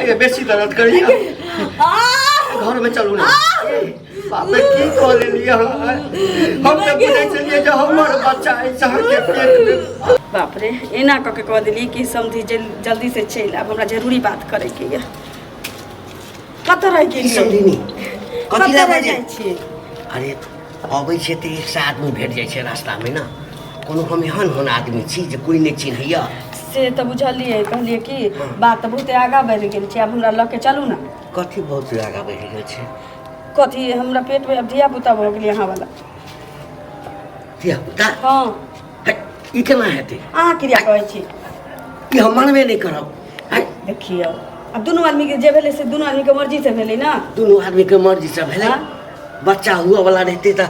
ए, बेसी दर्द करैया। घर में चलू ना। बाप रे, की कऽ लेलियै अहाँ? हम तऽ बुझै छलियै जे हमर बच्चा अछि अहाँके पेट में। बाप रे, एना कऽ के कह देलियै कि समझी जल्दी से चलि आब, हमरा जरूरी बात करैके यऽ। कतऽ रहि की गेलियै? समधिनी, कथी कतऽ लए रहि बजै? जाइ छियै? अरे अबै छै तऽ एक सए आदमी भेट जाइ छै रास्तामे ने। कोनो हम एहन ओहन आदमी छी जे कोइ नहि चिन्हैया? से तऽ बुझलियै, कहलियै कि बात तऽ बहुते आगाँ बढ़ि गेल छै, आब हमरा लऽ के चलू ने। कथी बहुत आगाँ बढ़ि गेल छै? कथी, हमरा पेटमे आब धिया पुता भऽ गेलै अहाँ वाला। धिया पुता? हँ। है, ई केना हेतै? अहाँ क्रिया कहै छी। ई हम मानबे नहि करब है। देखियौ, आब दुनू आदमीके जे भेलै से दुनू आदमीके मर्जीसँ भेलै ने। दुनू आदमीके मर्जीसँ भेलै? हँ। बच्चा हुअ वाला रहितै तऽ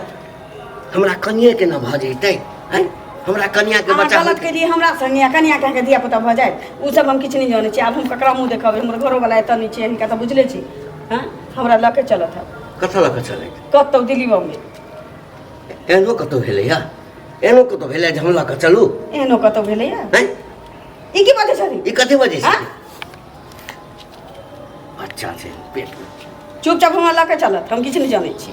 हमरा कनिएके ने भऽ जैतै है? हमरा कनियाके अहाँ बच्चा गलत होइतै। केलियै हमरा संगे, आ कनिया के अहाँके धिया पुता भऽ जायत, ओ सब हम किछु नहि जानै छी। आब हम ककरा मुँह देखबै? हमर घरोवला एतऽ नहि छै, हिनका तऽ बुझले छी। हँ, हमरा लऽ के चलत हँ। कतऽ लऽ कऽ चलैत? कतहु दिल्ली बम्बे। एहनो कतहु भेलैया? एहनो कतहु भेलै जे हम लऽ कऽ चलू? एहनो कतहु भेलैया? हैं? ई की बजै छथिन? ई कथी बजै छै? हँ? बच्चा छै पेटमे। चुपचाप हमरा लऽ के चलत, हम किछु नहि जानै छी।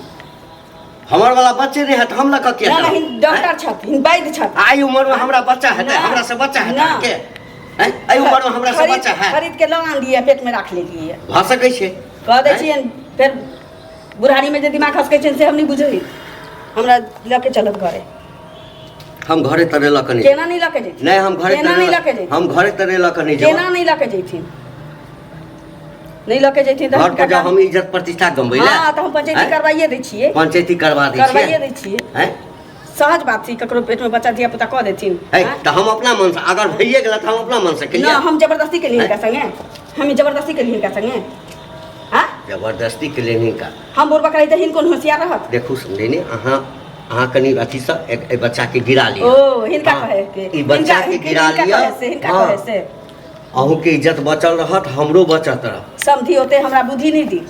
हमर वाला बच्चे नहि हेत, हम लऽ कऽ किया ना ना चलब? हिन डॉक्टर छथिन, वैद्य छथिन। आइ उमर में हमरा बच्चा हेतै? ना। हमरा से बच्चा हेतै ना। के हैं? एहि उमर में हमरा से बच्चा है? खरीद के लऽ आनलियै, पेट में राख लेलियै। भऽ सकै छै। कह दै हैं? छियनि, फेर बुढ़ारी में जे दिमाग खसकै छनि से हम नहि बुझै। हमरा लऽ के चलत घरे। हम घरे तरे लऽ कऽ नहि। केना नहि लऽ के जैथिन? नहि, हम घरे केना तरे नहि लऽ के जैथिन? हम घरे तरे लऽ कऽ नहि जेबै। केना नहि लऽ के जैथिन? नहि लऽ के जैथिन तऽ घर पर जाउ, हम इज्जत प्रतिष्ठा गमबै लए? हँ, तऽ हम पंचायती हैं? करवाइए दै छियै। पंचायती करवा दै करवाइए छियै? दै छियै। हैं? सहज बात छै, ककरो पेट में बच्चा धिया पुता कऽ देथिन। है, हैं? तऽ हम अपना मन से अगर भइए गेल तऽ हम अपना मन से ना, केलियै। हम जबरदस्ती केलियै हिनका हैं? संगे? हम जबरदस्ती केलियै हिनका संगे? हाँ? जबरदस्ती के लेने का। हम बुढ़बा करै तऽ हिनको होशियार रहत। देखू समझे, अहाँ अहाँ कनि अथीसँ एहि बच्चाके गिरा लिअ। ओ हिनका हँ, कहे के? ई बच्चाके गिरा हिनका लिअ। कहे से? हिनका हँ। कहे से? अहूँके इज्जत बचल रहत, हमरो बचत रहत। समझी, ओते हमरा बुद्धि नहि दी।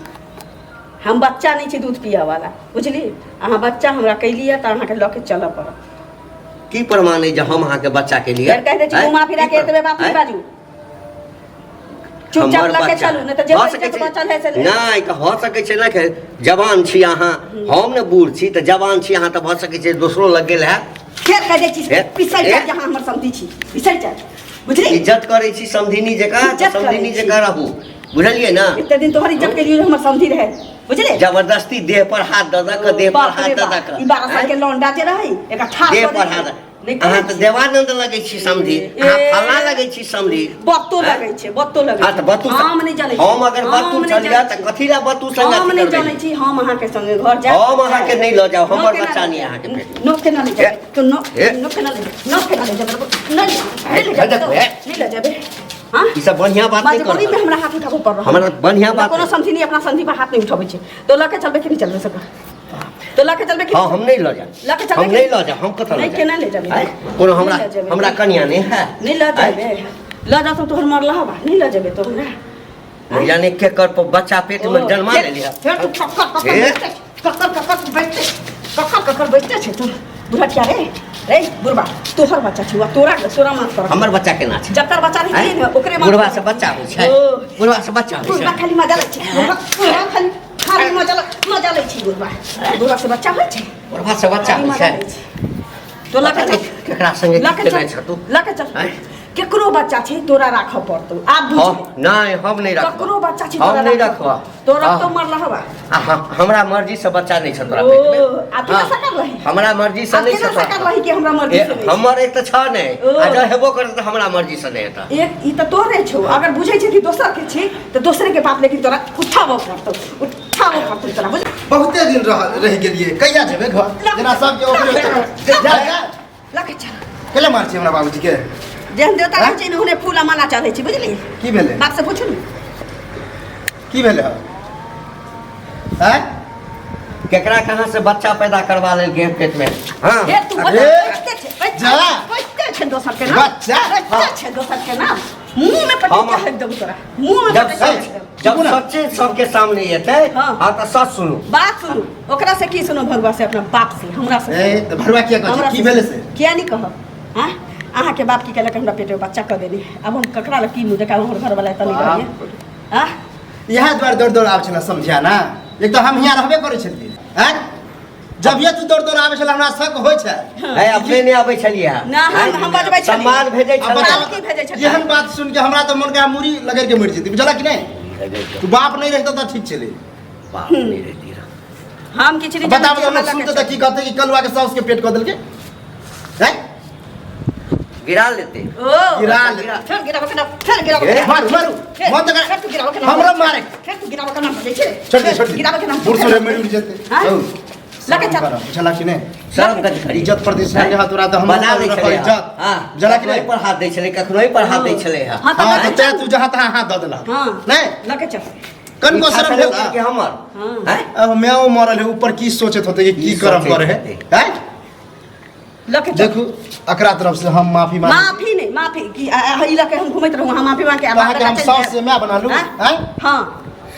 हम बच्चा नहि छी दूध पियऽ वाला, बुझली? अहाँ बच्चा हमरा कैलियै तऽ अहाँके लऽ के चलऽ पड़त। की प्रमाण अइ जे हम अहाँके बच्चा के लिए? फेर कहि दै छी, घुमा फिरा के एतबे बात नहि बाजू, चुपचाप हमर लऽ के बच्चा चलू, नहि तऽ जे भऽ सकै इज्जत छै। बचल है से नहि तऽ भऽ सकै छै ने, जवान छी अहाँ, हम ने बूढ़ छी, तऽ जवान छी अहाँ तऽ भऽ सकै छै दोसरो लग गेल हैत। फेर कहि दै छी, ए, बिसरि ए। जायब जे अहाँ हमर समधी छी, बिसरि जायब, बुझली? इज्जत करै छी समधिनी जकाँ तऽ इज्जत करै समधिनी छी। जकाँ रहू, बुझलियै ने? एते दिन तोहर इज्जत केलियै जे हमर समधी रहे, बुझली? जबरदस्ती देह पर हाथ दऽ दऽ कऽ, देह पर बाप हाथ रे दऽ दऽ बाप, कऽ ई 12 साल के लौंडा जे रहै, एकरा ठाढ़ देह कऽ पर देलियै। हाथ नहि अहाँ करै तऽ छी। देवानंद लगै छी समधी, ए। अहाँ फल्लाँ लगै छी समधी। बत्तो हैं? लगै छै, बत्तो लगै हाँ तऽ छै। बत्तू हम नहि जनै छी। हम अगर हम बत्तू नहि छलियै जनै तऽ छी। कथी लए बत्तू संग हम अथी नहि करबै? जनै छी। हम अहाँके संगे घर जायब। हम अहाँके नहि लऽ जायब, हमर बच्चा नहि अहाँके पेट। नो केना ले जायब? तो नो ए। नो केना ले जायब? नो केना ले जायब? नहि नहि ले हे जायब, देखू, हे। नहि ले जायब। हाँ, ई सब बढ़िआँ बात नहि मजबूरी में कर। हमरा हाथ उठाबऽ पड़ रहल। हमरा बढ़िआँ बात कोनो नहि। समझी नहीं, अपना समझी पर हाथ नहीं उठाबै छै। तो लऽ के चलबै कि नहि चलबै सकर? तो लऽ के चलबै कि हाँ, हम नहि लऽ जायब। लऽ के चलबै हम कि नहि लऽ जायब, हम कतऽ लऽ नहि, जायब? केना ले जाबे? आँय? कोनो हमरा नहि लऽ जेबै। हमरा कनिया नहि है? नहि लऽ जेबै? लऽ जाउ तोहर मरला हवा, नहि लऽ जेबै तो हमरा? नहि जाने केकर पर बच्चा पेट में ओ, जन्मा फेर- लेलियै। फेर तू कक्कर कक्कर हे? बैठते छै, कक्कर कक्कर बैठते छै, कक्कर कक्कर बैठते छै तू बुढ़टिया रे। रे बुढ़बा, तोहर बच्चा छौ आ तोरा तोरा माफ कर। हमर बच्चा केना छै? जकर बच्चा रहै आँय? ने ओकरे माफ बुढ़वा कर। से बच्चा होइ छै? ओ। बुढ़वा से बच्चा होइ बुढ़बा छै? खाली मजा लै छै, बुढ़बा बुढ़बा खाली खाली मजा लै छै। बुढ़बा, बुढ़बा से बच्चा होइ छै? बुढ़वा से बच्चा खाली होइ मजा छै? लै छै। तो लऽ के पता चल। नहि केकरा संगे लऽ के केने चल। छ तू। लऽ के चल। आँय? केकरो बच्चा छै तोरा राखऽ पड़तौ आब, बुझ। हम नहि, हम नहि रखबऽ। ककरो बच्चा छै हम तोरा नहि राखऽ रखबऽ। तो रखतो हाँ। मरला हवा। आ हमरा मर्जी से बच्चा नहि छ तोरा ओ, पेट में। आ तू हाँ। केना सकल रही? हमरा मर्जी से आ नहि केना छ तोरा। सकल रही कि हमरा मर्जी ए, से नहि छै? हमर एक तऽ छ नहि, ओ। आ जँ हेबो करत तऽ हमरा मर्जी से नहि हेतऽ। एक ई तऽ तोरे छौ, अगर बुझै छै कि दोसर के छी तऽ दोसरे के बाप, लेकिन तोरा उठाबऽ पड़तौ, उठाबऽ पड़तौ तोरा, बुझ। बहुते दिन रह रहि गेलियै, कहिया जेबै घर? जेना सबके ओकरे जा जा। लऽ के चल। केला मार छी हमरा बाबूजी के? जेहन देवता आँय? रहै छै ने ओहने फूल आ माला चढ़ै छै, बुझली? की भेलै? बाप से पूछू ने। की भेलै हँ? आँय? केकरा कहाँ से बच्चा पैदा करवा लेलकै पेट में? हाँ। हे तू अरे, बच्चा छै, बच्चा जा। बच्चा छै दोसर के नाम। बच्चा? बच्चा छै दोसर के नाम, मुंह में पटक हम- के हक देबू तोरा मुंह में जब पटक के सच हक देबू। जब सुनू ना। सच्चे सबके सामने एतै हाँ। हाँ तऽ सच सुनू। बात सुनू, ओकरा से की सुनू? भरुआ से, अपना बाप से, हमरा से। ए तऽ भरुआ किया कहै हमरा छै? की से भेलै से? किया नहीं कहब? हाँ, अहाँके बाप की केलक? हमरा पेट में बच्चा कऽ देने। आब हम ककरा लग की मुँह देखाब? हमर घरवाला एतऽ नहीं रहैए। हाँ। इएह दुआरे दौड़ दौड़ आबै छलै समझिया ना। एक तऽ हम हियाँ रहबे करै छलियै आँय, जब ये तू दौड़ दौड़ आबै छलै हमरा शक होइ छै। है अपने नहि आबै छलियै। ना, हम बजबै छलियै। सम्मान भेजै आ छलै। बताउ, पालकी भेजै छलियै। एहन बात सुन के हमरा तऽ मन के मुड़ी लगड़ के मरि जेतै, बुझलक कि नहि? तू बाप नहि रहितौ तऽ ठीक छलै। बाप नहि रहिती रहै। हम किछु नहि बता जानै बता छी, लोग सुनते तऽ की कहते कि कलुआ के साउस के पेट कऽ देलकै हैं? गिरा लेते। ओ गिरा ले। फेर गिराबऽ के नाम, फेर गिराबऽ के नाम। मारू मारू फेर- मन तऽ फेर तू गिराबऽ के नाम। हमरो मारे। फेर तू गिराबऽ के नाम बजै छै। छोड़ दे छोड़ दे, गिराबऽ के नाम। बूढ़ सूढ़ मरि उड़ जेतै। हाँ? हौ, लऽ के चल। बुझलक कि नहि? शरम कथी करी? इज्जत प्रतिष्ठा के हाथ तोरा तऽ हमरो बना दै रखल छलै। इज्जत। हाँ, बुझलक कि कखनो नहि? पर हाथ दै छलै, कखनो पर हाथ दै छलै। हाँ। हाँ, तऽ हाँ लऽ तऽ के तें चल। तू जहाँ तहाँ हाथ दऽ देलक। हाँ। नहि लऽ के चल। कनको ई शरम छलै भेल कि हमर? हाँ। हैं? अब माओ मरल है ऊपर की सोचत होते कि की की करम सोचैत करे है होतै? हैं? लऽ के चल। देखू एकरा तरफ से हम माफी मांगे। माफी नहीं, माफी की ई लऽ के हम घुमैत रहू, हम माफी मांग के तो अहाँके हम साउस से माय बना लू हाँ? हैं? हाँ,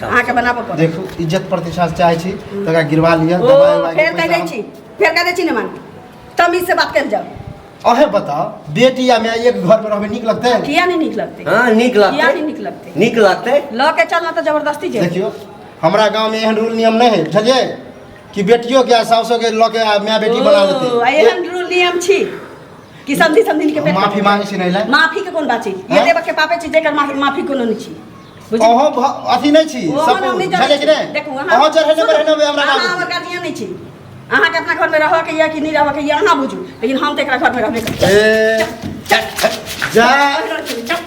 अहाँके बनाबऽ पड़त। देखू इज्जत प्रतिष्ठा से चाहे छी तऽ एकरा गिरवा लिअ। ओ दवाई उवाई के फेर कहि पैसा दै छी, फेर कहि दै छी ने मान तमीज से बात कयल जाओ। अहे बताओ बेटी या माय एक घर में रहबे नीक लगतै? किया नहीं नीक लगतै? हाँ, नीक लगतै। किया नहीं नीक लगतै? नीक लगतै। लऽ के चलना तऽ जबरदस्ती जे। देखियो हमरा गांव में एहन रूल नियम नहीं है, बुझलियै कि बेटियों के आ सासो के लऽ के आ माय बेटी बना ओ, आ लेतै। एहन रूल नियम छी कि समझी समझी के पेट माफी मांगे छी नहीं ला। माफी के कोन बात छी? ये हाँ? देबऽ के पापे छी जेकर माफी, माफी कोनो नहीं छी। बुझली? अहों अथी नहीं छी, ओहो सब हम नहीं जानै बुझलियै कि छी। नहीं? देखू, अहों चढ़ेने सुनू, बढ़ेने हमरा अहाँ गाँव हमर गार्जियन नहीं छी। अहाँके अपना घर में रहऽ के या कि नहीं रहऽ के या अहाँ बुझू, लेकिन हम तऽ एकरा घर में रहबे करब। ए, चल, जा। चल, चल।